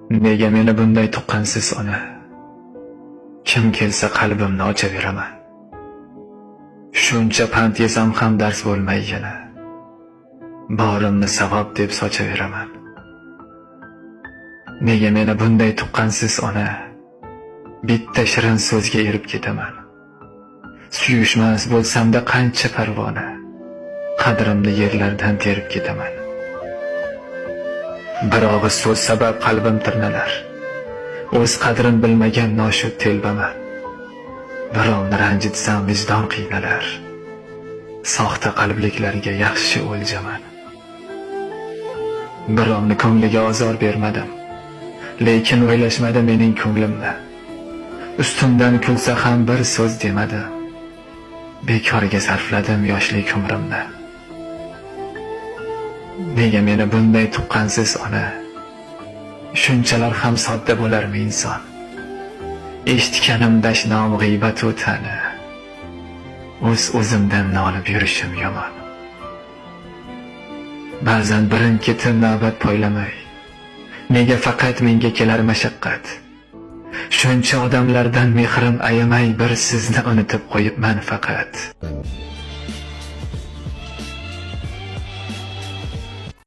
Nega meni bunday tuqqansiz, ona? Kim kelsa, qalbimni ochaveraman. Shuncha pand yesam ham dars bo'lmay yana. Borimni savob deb sochaveraman. Nega meni bunday tuqqansiz, ona? Bitta shirin so'zga erib ketaman. Suyushmas bo'lsamda qancha parvona. Qadrimni yerlardan terib ketaman. Bir og'iz so'z sabab qalbim tirnalar. O'z qadrin bilmagan noshud telbaman. Birovni ranjitsam, vijdon qiynalar. Soxta qalbliklarga yaxshi o'ljaman. Birovni ko'ngliga ozor bermadim. Lekin o'ylashmadi mening ko'nglimni. Ustimdan kulsa ham bir so'z demadi. Bekorga sarfladim yoshlik umrimni. Nega meni bunday tuqqansiz, ona? Shunchalar ham sodda bo'larmi inson? Eshitganim dashnom, g'iybat u ta'na. O'z o'zimdan nolib yurishim yomon. Ba'zan birin ketin navbat poylamay. Nega faqat menga kelar mashaqqat? Shuncha odamlardan mehrim ayamay, bir sizni unutib qo'yibman faqat.